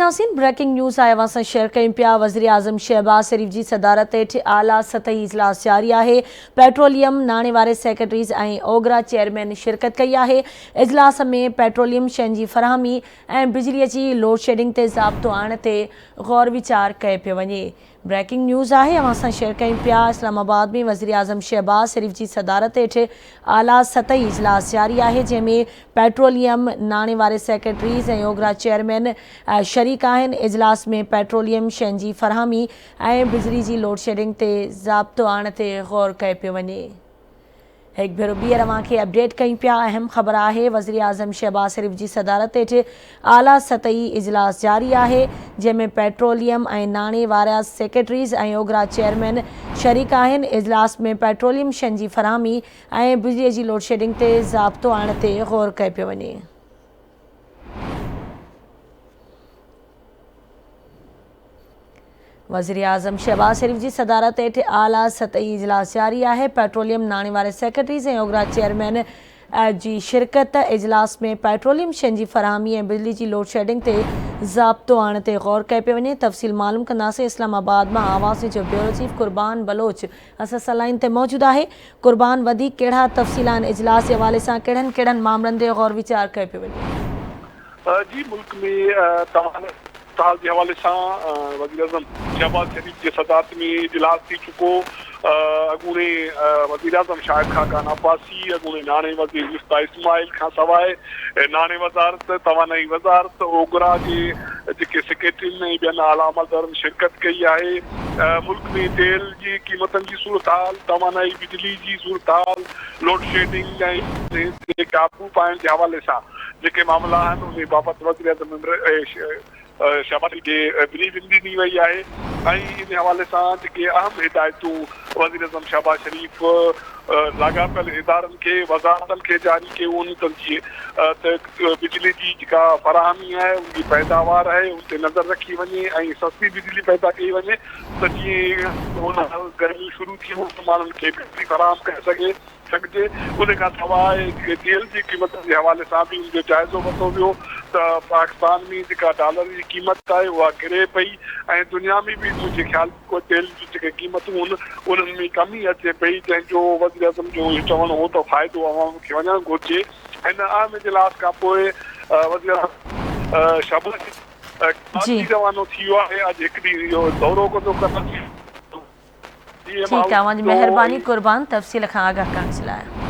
وٺنداسين breaking news آهي اوهان سان شيئر ڪيون پيا وزيراعظم شهباز شريف جي صدارت هيٺ اعليٰ سطحي اجلاس جاري آهي پيٽروليم ناڻي واري سيڪريٽريز ۽ اوگرا چيئرمين شرڪت ڪئي آهي اجلاس ۾ پيٽروليم شين جي فراهمي ۽ بجلي جي لوڊشيڊنگ تي ضابطو آڻڻ تي غور ويچار ڪيو پيو وڃي بريڪنگ نيوز آهي اوهان سان شيئر ڪيون پيا اسلام آباد ۾ وزيراعظم شهباز شريف جي صدارت هيٺ اعليٰ سطحي اجلاس جاري آهي جنهن ۾ پيٽروليم ناڻي واري سيڪريٽريز ۽ اوگرا چيئرمين شريڪ آهن اجلاس ۾ پيٽروليم شين جي فراهمي ۽ بجلي جي لوڊشيڊنگ تي ضابطو آڻڻ تي غور ڪيو پيو وڃي. هڪ ڀيرو ٻيهر اوهان کي اپڊيٽ ڪيون پيا اهم خبر آهي وزيراعظم شهباز شريف جي صدارت هيٺ اعليٰ سطحي اجلاس جاري آهي جنهن ۾ پيٽروليم ۽ ناڻي وارا سيڪريٽريز ۽ اوگرا چيئرمين شريڪ آهن اجلاس ۾ پيٽروليم شين جي فراهمي ۽ بجلي جي لوڊشيڊنگ تي ضابطو آڻڻ تي غور ڪيو پيو وڃي. وزيراعظم شهباز شريف جي صدارت هيٺ اعليٰ سطحي اجلاس جاري آهي، پيٽروليم ناڻي واري سيڪريٽريز ۽ اوگرا چيئرمين جي شرڪت، اجلاس ۾ پيٽروليم شين جي فراهمي ۽ بجلي جي لوڊشيڊنگ تي ضابطو آڻڻ تي غور ڪيو پيو وڃي، تفصيل معلوم ڪنداسين، اسلام آباد مان آواز نيوز جو بيورو چيف قربان بلوچ اسان سان لائين تي موجود آهي، قربان وڌيڪ ڪهڙا تفصيل آهن اجلاس جي حوالي سان ڪهڙن ڪهڙن مامرن تي غور ويچار ڪيو پيو وڃي. جي ملڪ ۾ توانائي صورتحال جي حوالي سان وزيراعظم شهباز شريف جي صدارت ۾ اجلاس ٿي چڪو، اڳوڻي وزيراعظم شاهد خاقان عباسي، اڳوڻي ناڻي وزير مفتاح اسماعيل کانسواء ناڻي وزارت، توانائي وزارت، اوگرا جي جيڪي سيڪريٽرين ۽ ٻين اعليٰ عملدارن شرڪت ڪئي آهي، ملڪ ۾ تيل جي قيمتن جي صورتحال، توانائي بجلي جي صورتحال، لوڊشيڊنگ ۽ تي قابو پائڻ جي حوالي سان جيڪي معاملا آهن انهي بابت وزيراعظم شهباز شريف کي بريفنگ ڏني وئي آهي ۽ انهي حوالي سان جيڪي اهم هدايتون وزيراعظم شهباز شريف لاڳاپيل ادارن کي وزارتن کي جاري ڪيون آهن ته جيئن ته بجلي جي جيڪا فراهمي آهي ان جي پيداوار آهي ان تي نظر رکي وڃي ۽ سستي بجلي پيدا ڪئي وڃي ته جيئن هن گرميون شروع ٿيون ته ماڻهن کي بجلي فراهم ڪري سگهي. سگهجي، ان کان سواء تيل جي قيمتن جي حوالي سان به ان جو جائزو ورتو ويو ته پاڪستان ۾ جيڪا ڊالر جي قيمت آهي اها ڪري پئي ۽ دنيا ۾ به منهنجي خيال ۾ تيل جون جيڪي قيمتون آهن انهن ۾ ڪمي اچي پئي جنهن جو وزيراعظم جو اهو چوڻ هو ته فائدو عوام کي وڃڻ گهرجي هن اهم اجلاس کان پوء وزيراعظم شهباز شريف ڪراچي روانو ٿي ويو آهي اڄ هڪ ڏينهن اهو دورو ڪندو ڪراچي. ٺيڪ آ اوهان جي مهرباني قربان تفصيل کان آگاهه ڪرڻ جي لاء.